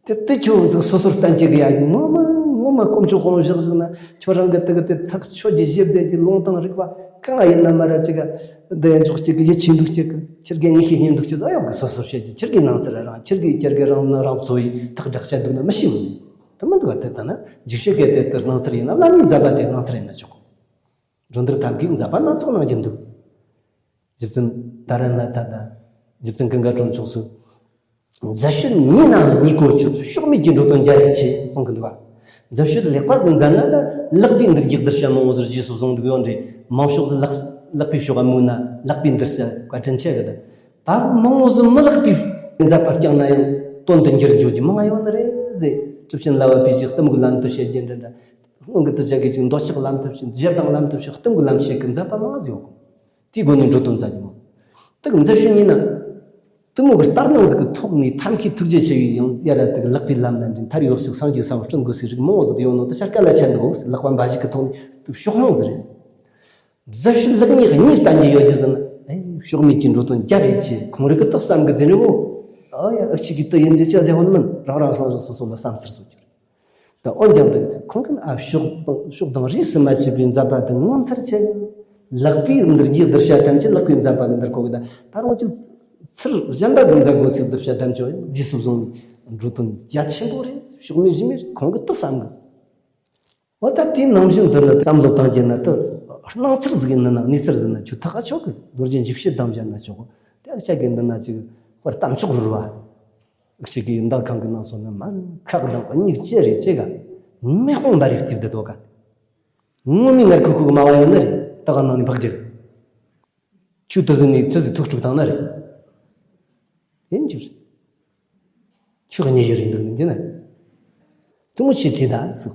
དེ་དེ་ཁྱོད་ཚོ་སོ་སོར་བསྟན་གྱི་གི་ཡ་ངོ་མ་ངོ་མ་དཀོན་མཆོག་དཔོན་བཞག་བཞག་ན་ཁྱོད་རང་གི་དེ་གི་དེ་ཐག་ཆོད་ཀྱི་ཞེ་བདེ་གི་ལུང་དང་རིགས་པ་གང་ཡིན་ན་མ་ར་ཅིག་ག་འདི་ཡན་ཆོག་ཅིག་གི་ཡིད་ཆེས་འདུག་ཅིག་གི་ཁྱེད་ཀྱི་ངེས་ཤེས་རྙེད་འདུག་ཅིག་ཟ་ཡོང་གི་སོ་སོར་བཤད་ཀྱི་ཁྱེད་ཀྱི་སྣང་ཚུལ་རང་ཁྱེད་ཀྱི་ཁྱེད་ཀྱི་རང་ནི་རང་ཚོ་ཡི་ཐག་བསྒྲགས་བཤད་འདུག་ན་མི་ཤེས་མོད། དེ་མི་འདུག་ག་དེ་ལྟ་ན་འཇིགས་བྱེད་ཀྱི་དེ་དེ་སྣང་ཚུལ་ཡིན་ན་བླ་མའི་མཛད་པ་དེ་སྣང་ཚུལ་ཡིན་ན་ཆོག་འགྲོ་འདིར་ཐབས་ཀྱིས་མཛད་པ་སྣ་ཚོགས་གནང་གྱིན་འདུག་རྗེ་བཙུན་ཏཱ་ར་ནཱ་ཐ་དང་རྗེ་བཙུན་ཀུན་དགའ་གྲོལ་མཆོག་སོགས། མཛད་སྤྱོད་ཉིད་ནའང་ཉེས་གོ་ཆོད། ཕྱོགས་མེད་ཀྱི་འགྲོ་དོན་རྒྱ་རེ་ཆེ་གསུང་གི་འདུག་ག་མཛད་སྤྱོད་ལེགས་པ་ཟིག་མཛད་ན་ད་ལེགས་པའི་འདུལ་རྒྱུ་གདུལ་བྱ་མང་བོ་ཟིག་རྗེས་སུ་བཟུང་འདུག་ཡོད་རེད། མང་ཤོས་ཟིག་ལེགས་ལེགས་པའི་ཕྱོགས་ལ་དམིགས་ན་ལེགས་པའི་འདུལ་བྱ་བཀའ་དྲིན་ཆེ་གི་ད། ད་མང་བོ་ཟིག་མི་ལེགས་པའི་མཛད་པ་བསྐྱངས་ན་ཡང་དོན་དུ་འགྱུར་རྒྱུ་ཀྱི་མང་ང་ཡོད་ནི་རེད་ཟེར། གྲུབ་ཆེན་བླ་བ་པའི་ཞིག་གཏི་མུག་ལམ་དུ་བྱེད་རྒྱུ་འདྲ་འདྲ། སྔོན་གྱི་དུ་བྱ་གི་ཞིག་འདོད་ཆགས་ལམ་དུ་བྱེད་ཞེ་སྡང་ལམ་དུ་བྱེད་གཏི་མུག་ལམ་བྱེད་ཀྱི་མཛད་པ་མང་ཟིག་ཡོད་གོ་དེའི་སྒོ་ནས་འགྲོ་དོན་མཛད་ཀྱི་མོ། དེ་གི་མཛད་སྤྱོད་ཉིད་ན། གཏི་མུག་གི་ལྟར་སྣང་ཟིག་གི་ཐོག་ནས་ཐབས་མཁས་ཐུགས་རྗེ་ཆེ་བའི་ཡང་ཡ་ར་དེ་གི་ལེགས་པའི་ལམ་ལ་འདྲེན་ཐར་ཡོད་ཞིག་སངས་རྒྱས་ས་བོན་བསྐྲུན་དགོས་སའི་རིགས་མང་བོ་ཟིག་ཡོད་ནོ་དེ་ཆ་སྐད་ལ་ཆད་འདུག་གོ་ལེགས་པ་འབའ་ཞིག་གི་ཐོག་ནས་དེ་ཕྱོགས་ལྷུང་ཟིག་རེད། མཛད་སྤྱོད་ལེགས་ཉེས་གཉིས་བསྟན་གྱི་ཡོད་རྒྱུ་ཟིན་ན། ཨེ་ཕྱོགས་མེད་ཀྱི་འགྲོ་དོན་རྒྱ་རེ་ཆེ་ཁོང་རིགས་ཀྱི་རྟགས་བསམ་གི་འཛིན་རེ་བོ། ཨ་ཡ་ཨུ་ཆི་གི་དུ་ཡིན་འདྲི་ཅག་ཟེར་བོ་ནི་མིན་རང་རང་སོ་སོ་སོ་སོ་ལ་བསམ་ཚུལ་བཟོ་རྒྱུ་རེད། ད་འོན་ཀྱང་འདི་ཁོང་གིས་ཨ་ཕྱོགས་དང་ཕྱོགས་དང་རིས་སུ་མ་ཆད་པའི་མཛད་པ་དེ་ངོ་མཚར་ཆེ། ལེགས་པའི་འདུལ་རྒྱུའི་གདུལ་བྱ་ཐམས་ཅད་ལེགས་པའི་མཛད་པ་གི་འདིར་གོ་གི་ད་ད་རུང་ཅིག་ཚུལ་གཞན་པ་ཟིག་མཛད་དགོས་ཚུལ་གདུལ་བྱ་ཐམས་ཅད་རྗེས་སུ་བཟུང་ནས་འགྲོ་དོན་རྒྱ་ཆེན་པོ་རེད། ཕྱོགས་མེད་གཞི་མེད་རེད་ཁོང་གིས་དུ་བསམ་གི། འོ་ད་དེའི་ནང་བཞིན་འདི་ནི་བསམ་བློ་བཏང་རྒྱུ་ན་དུ་སྣང་ཚུལ་ཟིག་ཡིན་ན་ན་གནས་ཚུལ་ཟིན་ན་ཆུ་ཐག་ག་ཆོད་གི་རྡོ་རྗེ་འཇིགས་བྱེད་དམ་བཞག་ན་ཆོག་གོ་དེ་ཨ་ཆ་གི་འདི་ན་ཅིག་དཔེར་གཏམ་ཆོག་རུལ་བ། ཞིག་གིས་ཡིན་ད་གང་གི་ནང་སོང་ན་མ་ཁག་དང་གཉིས་ཅི་རེད་ཅེ་ག་མེ་དཔུང་འབར་རེ་གཏིབ་བསྡད་དོ་ག་ངོ་མའི་ངར་ཁུ་ཁུ་གི་མ་བ་ཡོད་ན་རེད་ད་ག་ནང་ནས་འཕག་རྒྱུ་རེད། ཆུ་དུ་ཟིན་ནས་ཚི་ཟི་ཐུག་དཀྲུག་བཏང་ན་རེད། ཡིན་རྒྱུ་རེད། ཆུ་གཉིས་ཡོད་རེད་འདུག་ནི་འདི་ན། གཏི་མུག་ཆེ་དྲིས་ད་ཟིག་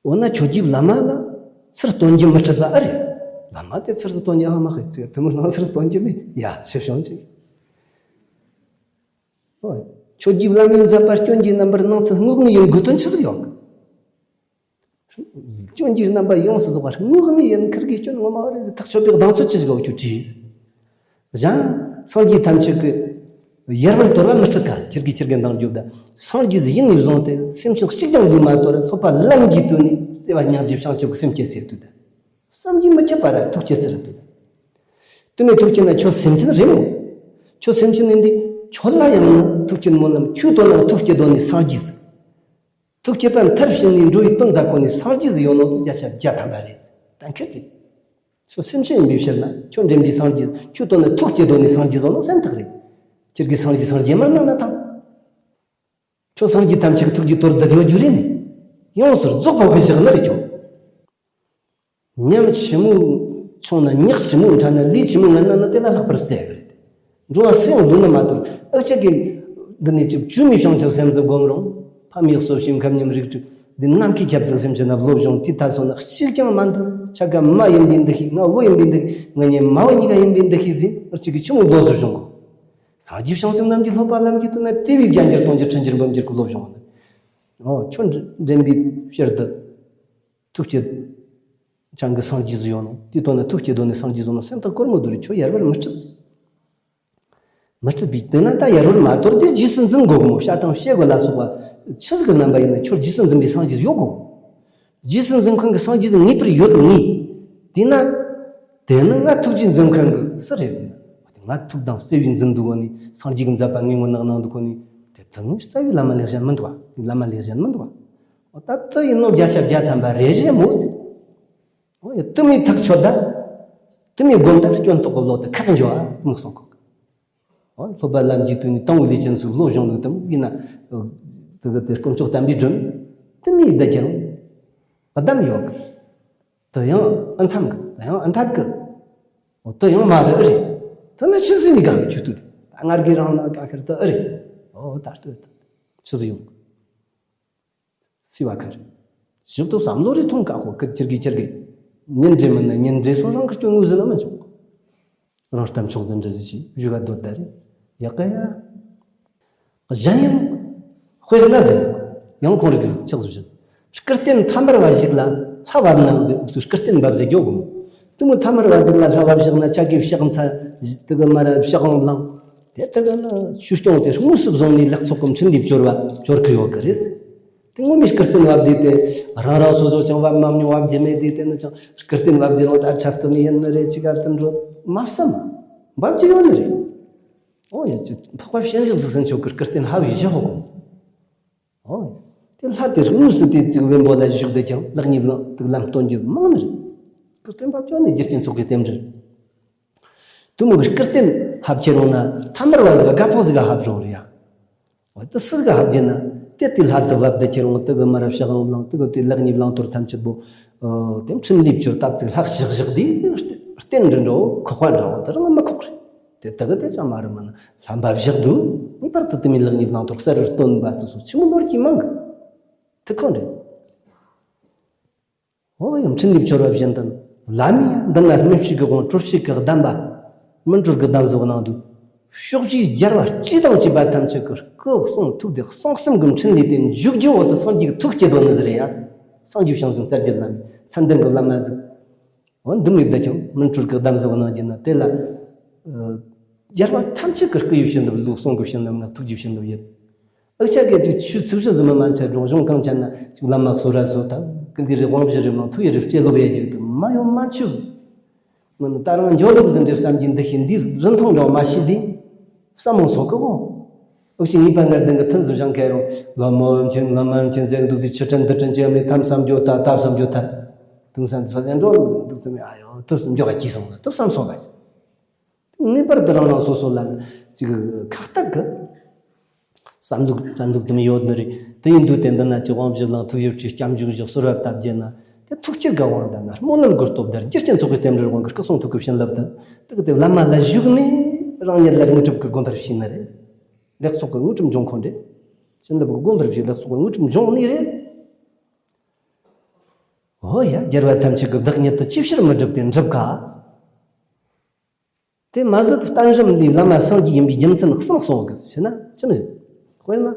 འོ་ན་ཁྱོད་ཀྱིས་བླ་མ་ལ་ཚུར་སྟོན་རྒྱུ་མི་སྲིད་པ་ཨེ་རེད། བླ་མ་དེ་ཚུར་སྟོན་རྒྱུ་ཧ་མ་ཤེས་ཚིག་དེ་མོ་ལ་ཚུར་སྟོན་རྒྱུ་མེད་ཡ་ཞེས་བྱུང་ཅིག་ཨོ། ཁྱོད་ཀྱིས་བླ་མའི་མཛད་པ་སྐྱོན་གྱི་རྣམ་པར་སྣང་ཚུལ་དངོས་གནས་ཡིན་དགོས་དོན་ཆི་ཟིག་ཡོད་གི་སྐྱོན་གྱི་རྣམ་པ་ཡོངས་སུ་རྫོགས་པ་དངོས་གནས་ཡིན་ཁིར་གི་སྐྱོན་ངོ་མ་རེད་ཟེར་ཐག་ཆོད་པའི་གདེང་ཚོད་ཅི་ཟིག་ཡོད་ཁྱོད་དྲིས། གཞན་སངས་རྒྱས་ཐམས་ཅད་ཀྱི་ཡལ་བར་དོར་བ་མི་སྲིད་ཀ་ཁྱེར་གི་ཁྱེར་གི་འདང་རྒྱོབ་ད་སངས་རྒྱས་ཡིན་ནས་བཟུང་སྟེ་སེམས་ཅན་གཅིག་ཀྱང་ལུས་མ་དོར་ལྷོད་པ་ལམ་གྱིས་བཏོན་ནས་བརྩེ་བ་སྙིང་རྗེ་བྱང་ཆུབ་ཀྱི་སེམས་བསྐྱེད་ཟེར་དུས་ད། བསམ་གྱིས་མི་ཁྱབ་པ་ར་ཐུགས་བསྐྱེད་ཟེར་དུས། དེ་ནས་ཐུགས་བསྐྱེད་ན་ཁྱོད་སེམས་ཅན་རེད་མོ། ཁྱོད་སེམས་ཅན་ཡིན་དུས་ཁྱོད་ལ་ཡང་ན་ཐུགས་བསྐྱེད་སྨོན་ལམ། ཁྱོད་དོན་ན་ཐུགས་བསྐྱེད་དོན་ནི་སངས་རྒྱས་ཟིག་ཐུགས་བསྐྱེད་པ་མཐར་ཕྱིན་ནས་འགྲོ་བའི་དོན་མཛད་གོ་ནི་སངས་རྒྱས་ཟིག་ཡོད་ནོ། བརྒྱ་ཆ་བརྒྱ་ཐམ་པ་རེད། གཏན་འཁེལ་གྱི། ཁྱོད་སེམས་ཅན་ཡིན་པའི་ཕྱིར་ན་ཁྱོད་འདྲེན་པའི་སངས་རྒྱས། ཁྱོད་དོན་ན་ཐུགས་བསྐྱེད་དོན་ནི་སངས་རྒྱས་ཟིག་ནོ་སེམས་ཐག་རེད། ཁྱེད་ཀྱི་སངས་རྒྱས་སངས་རྒྱས་མར་སྣང་ན་ཐང་། ཁྱོད་སངས་རྒྱས་ཐམས་ཅད་ཀྱི་ཐུགས་ཀྱི་དོར་བསྡད་ཡོད་རྒྱུ་རེད་ནི། ཡོངས་སུ་རྫོགས་པ་བཞག་ནི་རེད་ཁྱོད། ཉམས་ཆི་མོ་ཆུང་ན། ཉག་ཆི་མོ་ཕྲ་ན། ལས་ཆི་མོ་ངན་ན་ནི་དེ་ལ་ལྷག་པར་བཙལ་གི་རེད། འགྲོ་བ་སུ་ཡང་ལུས་ན་མ་དོར། ཨ་ཅག་གི་འདི་ནས་ཅིག་བཅོས་མའི་བྱང་ཆུབ་སེམས་སུ་བསྒོམ་རུང་། ཕ་མའི་གསོ་བྱེད་མཁན་ཉམས་རིགས་དྲུག་འདི་ནམ་མཁའི་ཁྱབ་ཚད་སེམས་ཅན་ན་སློབ་སྦྱོང་དེ་ད་སོང་ན་གཅིག་ཀྱང་མ་འདུག་ཆ་ག་མ་ཡིན་པའི་འདུ་ཤེས། ང་བུ་ཡིན་པའི་འདུ་ཤེས། ང་གཉིས་མ་བུ་གཉིས་ཀ་ཡིན་པའི་འདུ་ཤེས་ཟིན། ཨ་ཅག་གི་ཆི་མོ་བློ་གཟུ་བྱུང་གོ། སངས་རྒྱས་བྱང་སེམས་རྣམས་ཀྱི་སློབ་པ་ལམ་གྱི་དོན་ན་དེ་བས་བརྒྱ་འགྱུར་སྟོང་འགྱུར་ཁྲི་འགྱུར་འབུམ་འགྱུར་གྱི་སློབ་སྦྱོང་ནི། ཨོ་ཁྱོད་འདྲེན་པའི་ཕྱིར་དུ། ཐུགས་བསྐྱེད་ཅན་གྱི་སངས་རྒྱས་སུ་ཡོང་ནོ། དེའི་དོན་ནི་ཐུགས་བསྐྱེད་དོན་ནི་སངས་རྒྱས་སུ་ཡོང་ནོ། སེམས་ཐག་གོར་མོ་དུ་རེ་ཁྱོད་ཡར་བར་མི་སྤྲད། མི་སྤྲད་པའི་དེ་ན་ད་ཡར་བར་མ་དོར་དེ་རྗེས་སུ་འཛིན་དགོས་མོ། བྱ་དང་བྱེད་དགོས་ལ་སོགས་པ་ཆི་ཟིག་གི་རྣམ་པ་ཡིན་ན་ཁྱོད་རྗེས་སུ་འཛིན་པའི་སངས་རྒྱས་ཡོད་དགོས། རྗེས་སུ་འཛིན་མཁན་གྱི་སངས་རྒྱས་ངེས་པར་ཡོད་ངེས། དེས་ན། དེ་ནི་ང་ཐུགས་རྗེས་འཛིན་མཁན་གྱི་སུ་རེད་ཟེར་ན། ང་ཐུགས་དང་བརྩེ་བས་འཛིན་འདུག་གོ་ནི། སངས་རྒྱས་ཀྱི་མཛད་པ་ངས་ངོ་ནག་ནང་འདུག་གོ་ནི། དེ་དག་ངས་རྩ་བའི་བླ་མ་ལེགས་གཞན་མི་འདུག་བ། བླ་མ་ལེགས་གཞན་མི་འདུག་བ། འོ་ད་དུ་ཡིན་ནོ་བརྒྱ་ཆ་བརྒྱ་ཐམ་པ་རེད་རེད་མོ་ཟེར། འོ་ཡ་དུ་མའི་ཐག་ཆོད་ད། དུ་མའི་སྒོམ་ད་སྐྱོན་རྟོག་གི་བློ་དེ་ཁག་འཇོག་ཨ་མི་གསུང་གོ། ཨོ་སློབ་པ་ལམ་གྱི་དུས་ནས་དང་པོ་ལས་ཅན་སུ་སློབ་སྦྱོང་ལུགས་དམ་ཡིན་ན། དེ་གི་དེ་དཀོན་མཆོག་དམ་པའི་སྒྲོན། དེ་མིའི་བདག་ཀྱང་བདམས་ཡོད་གི། དེ་ཡང་ཨ་མཚམས་གི། དེ་ཡང་ཨ་འཐད་གི། ཨོ་དེ་ཡང་མ་རེད་རེད། དེ་ནི་ཕྱི་སྲིད་ནས་གང་གི་ཆུ་དུ་དེ། ད་སྔར་གི་རང་ན་གང་ཁེར་དེ་ཨེ་རེད། ཨོ་ད་ལྟོས་དེ་ཕྱི་སྲིད་ཡོང་གི། སྲིད་པ་ཁར། ཞིབ་ཏུ་བསམ་བློ་རེ་ཐོང་ཀ་ཧོ་ཀི་ཅིར་གི་ཅིར་གི། ཉིན་འདྲེ་མིན་ན་ཉིན་འདྲེ་སོང་རང་གི་སྐྱོན་ངོས་ཟིན་ན་མི་འཇོག་རང་གཏམ་ཕྱོགས་འཛིན་འདྲ་ཟིག་ཅིག་བཞུགས་ག་སྡོད་ད་རེད། ཡག་ག་ཡ། གཞན་ཡང་། དཔེར་ན་ཟིན། ཡང་ཁོང་རིག་གི་ཆགས་སུ་བཞག་སྐུ་རྟེན་ཐ་མར་བ་ཞིག་ལ་ལྷ་བབ་ན་ཟིག་འུ་ཚོ་སྐུ་རྟེན་བབ་ཟིག་འཇོག་གོ། དུ་མོ་ཐ་མར་བ་ཟིག་ལ་ལྷ་བབ་བཞག་ན་ཆ་གི་ཕྱག་འཚལ། དུ་གི་མ་ར་ཕྱག་འོང་བླངས། དེ་ལྟ་ག་ན་ཆོས་སྐྱོང་དེ་དངོས་སུ་བཟུང་ནས་ལེགས་ཚོགས་ཀྱི་འཕྲིན་ལས་སྦྱོར་བ་སྦྱོར་གི་ཡོད་གི་རེད། དེ་ངོ་མའི་སྐུ་རྟེན་བབ་དེ་དེ་རང་རང་སོ་སོ་ཅང་བབ་མ་མྱོང་བབ་རྒྱུ་མེད་དེ་དེ་ནི་ཅང་སྐུ་རྟེན་བབ་རྒྱུ་རང་ད་འཁྲབ་ཏུ་ནི་ཡིན་ནི་རེད། ཅི་ག་དུ་འགྲོ་མ་བསམ། བབ་རྒྱུ་ཡོད་ནི་རེད། ཨོ་ཡ་ཅི་འཕགས་པ་སྤྱན་རས་གཟིགས་སུ་མཆོག་གི་སྐུ་རྟེན་ཧ་བའི་བཞི་ཧོ་གོ། ཨོ་ཡ་དེ་ལྷ་དེ་དངོས་སུ་དེ་ཙིག་བེམ་པོ་ལ་བཞུགས་དེ་ཀྱང་ལག་གཉིས་བླངས་དུ་ལམ་སྟོན་རྒྱུ་མང་ནི་རེད། སྐུ་རྟེན་བབ་རྒྱུ་ནི་རྒྱུ་རྐྱེན་ཚོགས་ཀྱི་རྟེན་འབྲེལ། དུ་མོ་གི་སྐུ་རྟེན་ཧབ་ཁྱེར་འོང་ན་ཐ་མར་བ་ཟིག་ག་དགའ་ཕོག་ཟིག་ག་ཧབ་རོགས་རེད་ཡ། འོ་དུ་སུ་ཟིག་ག་ཧབ་རྒྱུ་ན། དེ་དེ་ལྷ་དུ་བབ་དུ་ཁྱེར་འོང་དུ་གི་མ་རབས་ཕྱག་འོང་བླང་དུ་གི་དེ་ལག་གཉིས་བླང་དོར་ཐམས་ཅད་པོ། དེ་འཕྲིན་ལས་བཅོལ་སྟབས་ཅིག་ལྷག་བཞག་བཞག་དེ་རྟེན་འདྲི་འགྲོ་ཁོག་པ་འདྲ་བོ་དུ་རང་མི་ཁོག་རེད། དེ་དུ་གི་དེ་ཅང་མ་རུ་མིན་ལྷམ་པ་བཞག་དུ། ངེས་པར་དུ་དུ་མའི་ལག་གཉིས་བླང་དོར་གསར་རུ་སྟོན་པ་དུ་སོ་ཆི་མོ་ལོར་གྱིས་མང་གི། དུ་ཁོང་རེད། ཨོ་ཡང་འཕྲིན་ལས་བཅོལ་བ་བཞིན་དུ། བླ་མས་འདི་ན་སྨིན་བྱེད་ཀྱི་དབང་གྲོལ་བྱེད་ཀྱི་གདམས་པ། སྨིན་གྲོལ་གྱི་གདམས་ཟེར་བ་ནང་དུ། ཕྱོགས་བཞིའི་རྒྱལ་བ་སྤྱི་དང་བཅས་པ་ཐམས་ཅད་ཀྱི་སྐུ་གསུང་ཐུགས་དེ་གསང་གསུམ་གྱི་འཕྲིན་ལས་དེ་འཇུག་རྒྱུ་འོག་ཏུ་སངས་རྒྱས་ཀྱི་ཐུགས་བསྐྱེད་དོ་ནི་ཟེར་ཡ། སངས་རྒྱས་བྱང་སེམས་གསལ་བརྗོད་བླ་མའི་མཚན་ལྡན་གྱི་བླ་མ་ཟིག་འོ་འདི་མོ་བསྡད་ཀྱང་སྨིན་གྲོལ་གྱི་གདམས་ཟེར་བ་ནང་བརྒྱུད་ན་དེ་ལ། རྒྱལ་བ་ཐམས་ཅད་ཀྱི་སྐུ་ཡི་བྱིན་རླབས་ལུགས་གསུང་གི་བྱིན་རླབས་ན་ཐུགས་ཀྱི་བྱིན་རླབས་ཡིན། ཨུ་ཆ་གེ་ཅིག་ཆུ་ཚིགས་བཞི་ཟིན་མ་མ་ཆད་རུང་གཞུང་གང་ཆད་ན་ཅིག་བླ་མ་གསོལ་ར་གསོལ་དང་ཀི་འདི་རེ་དབང་བཞི་རེ་མང་ཐུགས་ཡི་རེ་སྐྱེ་ལོབ་ཡ་རྒྱུག་དུ་མ་ཡོང་མ་ཆུ། མི་ནི་ད་རང་འཇོ་ལུགས་ཟིན་རེ་བསམ་གྱི་འདི་ཤི་འདི་རིན་ཐང་འདྲ་མ་ཤི་འདི་བསམ་མོ་སོག་གི་གོ། ཨུ་ཆི་ངེས་པ་ངར་ལྡན་གི་ཐུན་ཟུ་ཞང་ཁེ་རུང་བླ་མ་འཆིན་བླ་མ་འཆིན་ཟེར་འདུག་འདི་ཆུ་ཁྲིན་འདི་ཁྲིན་ཅེ་མི་ཐམ་བསམ་རྒྱུ་ད་ད་བསམ་རྒྱུ་ད། དུང་སན་ཚོ་ཡན་འགྲོ་ལུགས་ཟིན་འདུག་ཟིན་མི་ཨ་ཡོ་ཐུབ་སུ་འཇོག་ག་ཅི་སོང་ལ་ཐུབ་བསམ་སོང་ལ། ངེས་པར་དུ་རང་རང་སོ་སོ་ལ་ཅིག་ཁག་ཐག་གི་བསམ་ལུགས་དྲན་ལུགས་དུ་མི་ཡོད་ནི་རེད། དེ་ཡིན་དུས་དེ་འདི་ན་ཅི་དབང་བཞི་བླང་ཐུགས་ཡོད་ཅིག་སྐྱབས་འཇུག་བཞག་གསོལ་བ་བཏབ་རྒྱུ་ན་དེ་ཐུགས་ཀྱི་དགའ་དབང་ལྡན་ན་སྨོན་ལམ་གུ་སྟོབས་ལྡན་རྒྱུ་རྐྱེན་ཚོགས་ཀྱི་རྟེན་འབྲེལ་དབང་གི་སྐུ་གསུང་ཐུགས་ཀྱི་བྱིན་རླབས་དང་དེ་གི་དེ་བླ་མ་ལ་བཞུགས་ནས་རང་ཉིད་ལ་དངོས་གྲུབ་ཀྱི་སྒོམ་པར་བྱས་ནི་རེད། ལེགས་ཚོགས་ཀྱི་དངོས་གྲུབ་འབྱུང་ཁོ་རེད། བྱིན་རླབས་ཀྱི་སྒོམ་པར་བྱས་ལེགས་ཚོགས་ཀྱི་དངོས་གྲུབ་འབྱུང་ནི་རེད། ཨོ་ཡ་རྒྱལ་བ་ཐམས་ཅད་ཀྱི་བདག་ཉིད་དུ་ཅི་ཕྱིར་མི་སྒྲུབ་སྟེ་འགྲུབ་ག། དེ་མ་ཟད་བསྟན་རིམ་ལས་བླ་མ་སངས་རྒྱས་ཡིན་པའི་རྒྱུ་མཚན་གསུམ་གསུངས་གི་ཟེར་ན་ཅི་མི་ཟེར། དཔེར་ན།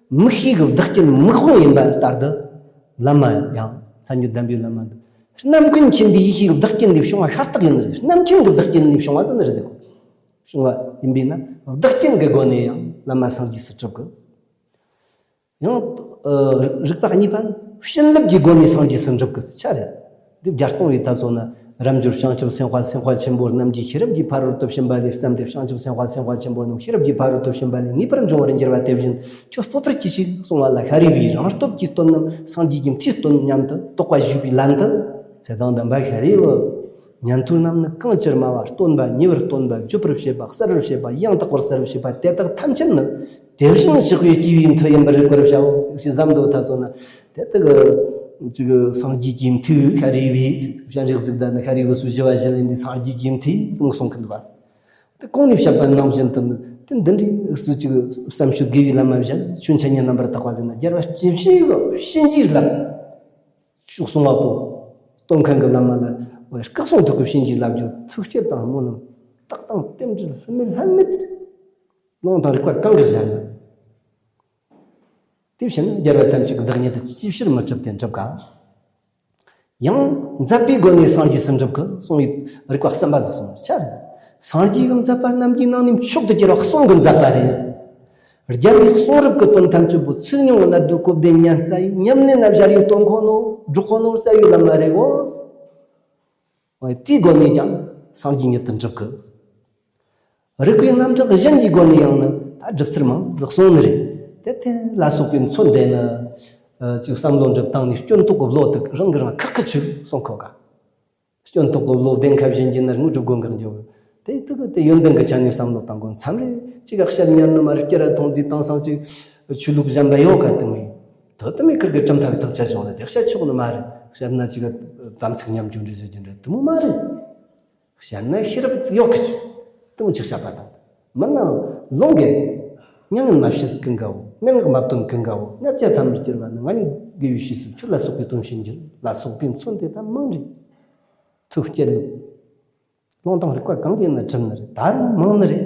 མིག་ཤེས་ཀྱི་བདག་རྐྱེན་མིག་དབང་ཡིན་པ་ལྟར་དུ། བླ་མ་ཡང་མཚན་ཉིད་ལྡན་པའི་བླ་མ་འདི། རྣམ་ཀུན་མཁྱེན་པའི་ཡེ་ཤེས་ཀྱི་བདག་རྐྱེན་ལས་བྱུང་བ་ཤ་སྟག་ཡིན་ནི་ཟེར། རྣམ་མཁྱེན་གྱི་བདག་རྐྱེན་ལས་བྱུང་བ་ཟེར་ནི་རེད་ཟེར་གོ། བྱུང་བ་ཡིན་པས་ན་བདག་རྐྱེན་གྱི་སྒོ་ནས་ཡང་བླ་མ་སངས་རྒྱས་སུ་གྲུབ་གི། ཡང་། རིགས་པ་གཉིས་པ་ནི་བྱིན་རླབས་ཀྱི་སྒོ་ནས་སངས་རྒྱས་སུ་འགྲུབ་དགོས་ས་ཆ་རེད། འདི་བརྒྱ་སྟོང་བའི་ད་སོ་ན་ རབ་འབྱོར་བྱང་ཆུབ་སེམས་དཔའ་སེམས་དཔའ་ཆེན་པོ་རྣམས་ཀྱིས་ཤེས་རབ་ཀྱི་ཕ་རོལ་ཏུ་ཕྱིན་པ་ལས་བརྩམས་ཏེ། བྱང་ཆུབ་སེམས་དཔའ་སེམས་དཔའ་ཆེན་པོ་རྣམས་ཤེས་རབ་ཀྱི་ཕ་རོལ་ཏུ་ཕྱིན་པ་ལས་ངེས་པར་འབྱུང་བར་འགྱུར་བ་དེ་བཞིན་ཁྱོད་སྤོབས་པར་གྱིས་ཤིག་གསུང་བ་ལ། ཤཱ་རིའི་བུས་རང་སྟོབས་ཀྱིས་སྟོན་ནམ་སངས་རྒྱས་ཀྱི་མཐུས་སྟོན་སྙམ་དུ་དོགས་པ་ཞུས་པའི་ལན་དུ། ཚེ་དང་ལྡན་པ་ཤཱ་རིའི་བུ། ཉན་ཐོས་རྣམས་ནི་གང་ཅི་སྨྲ་བ། སྟོན་པ་ཉེ་བར་སྟོན་པ། བརྗོད་པར་བྱེད་པ། གསལ་བར་བྱེད་པ། ཡང་དག་པར་གསལ་བར་བྱེད་པ། དེ་དག་ཐམས་ཅད་ནི་དེ་བཞིན་གཤེགས་པའི་སྐྱེས་བུའི་མཐུ་ཡིན་པར་རིག་པར་བྱའོ། ཞེས་ཟབ་མདོ་ཐ་ཚོ་ན། དེ་དག་གི་ཅིག་སངས་རྒྱས་ཀྱི་མཐུ་ཤཱ་རིའི་བུས། སྤྱན་རས་གཟིགས་དང་ནི་ཤཱ་རིའི་བུ་སོགས་བཞི་བ་བཞི་ལས་འདས་སངས་རྒྱས་ཀྱི་མཐུ་ཡིན་གསུང་གི་འདུག་པ། དེ་གོང་ནས་བཤད་པ་ནང་བཞིན་དུ་ནི་དེ་འདི་འདྲའི་སུ་ཅིག་བསམ་སྤྱོད་དགེ་བའི་ལམ་མ་བཞིན་ཆོས་འཆད་ཉན་རྣམ་པར་དག་པ་ཟེར་ན། རྒྱལ་བ་སྤྱན་ཤེས་ཀྱི་བྱིན་གྱིས་བརླབས། ཤོག་གསུང་བ་པོ། སྟོན་མཁན་གྱི་བླ་མ་ལ་བསྐུལ་གསུང་ཐུགས་ཀྱི་བྱིན་གྱིས་བརླབས་རྒྱུ། ཐུགས་བསྐྱེད་དང་སྨོན་ལམ་རྟགས་དང་རྟེན་འབྲེལ་ལྷད་མེད་ལྷད་མེད་ལུང་དང་རིགས་པ་གང་གིས་བཞག་ན། དེ་བཞིན་རྒྱལ་བ་ཐམས་ཅད་ཀྱི་བདག་ཉིད་དུ་ཅིའི་ཕྱིར་མི་གྲུབ་སྟེ་འགྲུབ་ག། ཡང་མཛད་པའི་སྒོ་ནས་སངས་རྒྱས་སུ་འགྲུབ་གི་གསུང་བའི་རིགས་པ་གསུམ་པ་ཟིག་གསུངས་པར་བྱ། སངས་རྒྱས་ཀྱི་མཛད་པ་རྣམས་ཀྱི་ནང་ནས་མཆོག་ཏུ་གྱུར་པ་གསུང་གི་མཛད་པ་རེད། རྒྱལ་བའི་གསུང་རབ་ཀྱི་དོན་ཐམས་ཅད་པོ་ཚིག་ཉུང་གནད་བསྡུས་གོ་བདེ་སྙན་རྩ་ཡིས་ཉམས་ལེན་ན་སྦྱར་ཡུལ་སྟོན་གོ་ནོ། སྒྲུབ་གོ་ནོ་རྩ་བའི་བླ་མ་རེད་གོ། འོ་དེའི་སྒོ་ནས་ཀྱང་སངས་རྒྱས་ཉིད་དུ་འགྲུབ་གི། རིགས་པའི་རྣམ་གྲངས་གཞན་གྱི་སྒོ་ནས་ཡང་ནི་ད་སྒྲུབ་ཚུལ་མང་ཟིག་གསུངས་ནི་རེད། དེ་དེ་ལ་སོགས་པའི་མཚོན་དེ་ནི། ཨ་ཅིག་བསམ་བློ་འགྲུབ་སྟངས་ནས་སྐྱོན་ཏོག་གི་བློ་དེ་རང་གིས་རང་ཁག་གི་ཆུ་གསུང་གོ་ག། སྐྱོན་ཏོག་གི་བློ་ལྡན་ཁ་བཞིན་གྱི་ནི་དངོས་གྲུབ་སྒོམ་གང་འགྱོ། དེ་དུ་གི་དེ་ཡོན་ཏན་གྱི་ཆ་ནས་བསམ་བློ་བཏང་དགོས། མཚམས་རེ་ཅིག་ག་བཤད་ཉན་ནི་མ་རེད། སྐྱེ་ར་མཐོང་རྩིས་བཏང་སང་ཅིག་ཆོས་ལུགས་གཞན་པ་ཡོད་ག་དུ་མི། དོ་དུ་མི་ཁིར་གི་གྲུབ་མཐའ་གི་ཐག་ཆ་བྱུང་ལ་དེ་བཤད་ཆོག་ནི་མ་རེད། བཤད་ན་ཅིག་ག་དམ་ཚིག་ཉམས་རྒྱུ་འདྲ་ཟེར་རྒྱུ་འདྲ་དུ་མོ་མ་རེད། བཤད་ན་ཤེས་རབ་ཅིག་ཡོད་གི་ཆུ། དུ་མོ་ཅིག་བཤད་པ་དང་། མི་ནང་ལོང་གི་མྱ་ངན་མ་བྱེད་ཀུན་དགའ་བོ། སྨྲེ་སྔགས་མ་བཏོན་ཀུན་དགའ་བོ། ལྔ་བརྒྱ་ཐམ་པར་གྱུར་པ་ནི། ང་ཉིད་དགེ་བའི་བྱས་སུ་ཁྱོད་ལ་སོགས་པའི་དོན་བྱེད་འགྱུར། ལ་སོགས་པའི་མཚོན་དེ་དག་མང་རེད། ཐུགས་བསྐྱེད་ལུགས། ལུང་དང་རིགས་པ་གང་གིས་ནི་གྲུབ་ནི་རེད། ད་རུང་མང་ནི་རེད།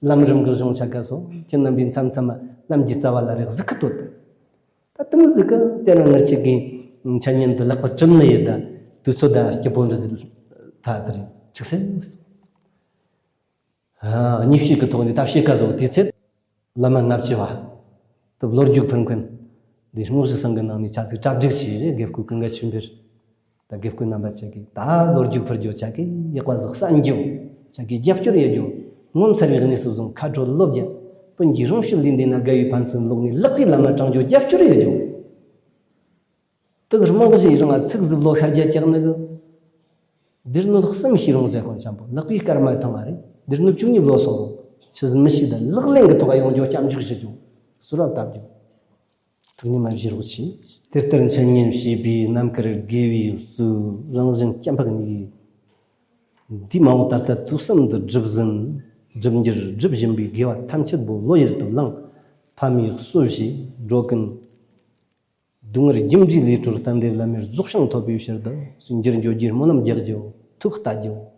ལམ་རིམ་གྱི་གཞུང་ཆ་ག་སོགས་ཁྱེད་རྣམ་པས་མཚམས་མཚམས་མ་ལམ་གྱི་རྩ་བ་ལ་རེ་གཟིགས་ཁུ་ཏོ་དེ། ད་དུང་ཟིག་གི་དེ་ན་ངར་ཆིག་གིས་འཆད་ཉན་དུ་ལེགས་པར་གྲུབ་ནི་ཡོད། ད་དུས་ཚོད་ད་སྐྱིད་པོ་འདྲ་ཟིག་ད་དེ་རེད་ཅིག་སེ། གཉིས་བཤད་ཀྱི་ཐོག་ནས་ད་བཤད་ཀ་བཟོ་དུས་ཚེ། བླ་མ་ལྔ་བཅུ་བ། དུ་ལོ་རྒྱུས་ཕུན་མཁན། འདི་རྨོ་ཞི་ཚང་གི་ནང་ནས་ཆ་ཚིག་གྲ་སྒྲིག་བྱས་རེད། དགེ་བསྐོས་ཀུན་དགའ་ཆོས་འཕེལ། ད་དགེ་བསྐོས་རྣམ་པ་ཆ་གིས་ད་ལོ་རྒྱུས་ཕུར་རྒྱུ་ཆ་གིས་ཡག་པ་ཟིག་གསན་རྒྱུ། ཆ་གིས་རྒྱབ་སྐྱོར་ཡེད་རྒྱུ། ངོ་མཚར་བའི་གནས་སུ་བཟུང་ཁ་དྲོ་ལོ་བརྒྱ། སྤུན་གྱིས་རང་ཤུལ་ལས་འདས་ན་དགའ་བའི་ཕན་ཚུན་ལོག་ནས་ལག་པའི་བླ་མ་དྲང་རྒྱུ་རྒྱབ་སྐྱོར་ཡེད་རྒྱུ། དུག་རྨང་གཞིའི་རིང་ལ་ཚིག་ཟིག་ལོ་ཤར་རྒྱ་ཀྱག་ནི་གི། སྡེ་སྣོད་གསུམ་ཤེས་རུང་ཟེར་ཁོང་ཆེན་པོ་ལག་པའི་སྐར་མ་ཐང་ང་རེད། སྡེ་སྣོད་བཅུ་གཉིས་ལོ་སོང་རུང་ཆི་ཟིག་མི་ཤེས། ད་ལག་ལེན་གྱི་ཐོག་ཡོང་རྒྱུ་སྐྱབས་འཇུག་ཞུ་རྒྱུ། ཟུར་བ་བཏབ་རྒྱུ། ཐུགས་ཉམས་བཞེས་རོགས་གྱིས། དེ་ལྟར་འཆད་ཉན་བྱས་པའི་རྣམ་དཀར་དགེ་བའི་གཙོས་རང་གཞན་སྐྱེ་འཕགས་གཉིས། འདས་མ་འོངས་ད་ལྟ་དུས་གསུམ་དུ་སྒྲུབ་ཟིན། སྒྲུབ་འགྱུར་སྒྲུབ་བཞིན་པའི་དགེ་བ་ཐམས་ཅད་པོ་བློ་ཡུལ་དུ་བླངས། ཕ་མའི་གསོལ་བཞེས་འགྲོ་ཀུན། སྡུག་བསྔལ་རྒྱུ་འབྲས་ལས་གྲོལ་གཏན་བདེ་བླ་མའི་རྫོགས་བྱང་ཐོབ་པའི་ཕྱིར་དུ་འགྱུར་འགྱོ་རྒྱུའི་སྨོན་ལམ་རྒྱག་རྒྱུ། ཐུགས་ལྟ་རྒྱུ།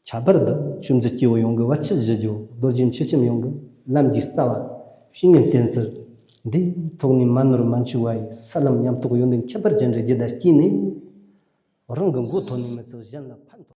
ཁྱད་པར་དུ་ཆོས་མཛད་སྐྱེ་བོ་ཡོངས་ཀྱི་བར་ཆད་ཞི་རྒྱུ། རྡོ་རྗེ་མཆེད་ལྕམ་ཡོངས་ཀྱི་ལམ་གྱི་རྩ་བ། བཤེས་གཉེན་བསྟེན་ཚུལ་འདི་ཐོག་ནས་མ་ནོར་མ་འཆུག་པ་ཡི་ས་ལམ་ཉམས་རྟོགས་ཡོན་ཏན་ཁྱད་པར་ཅན་རེ་རྒྱུད་ལ་སྐྱེས་ནས། རང་གི་མགོ་ཐོན་ནས་མི་ཚད་གཞན་ལ་ཕན་ཐོགས།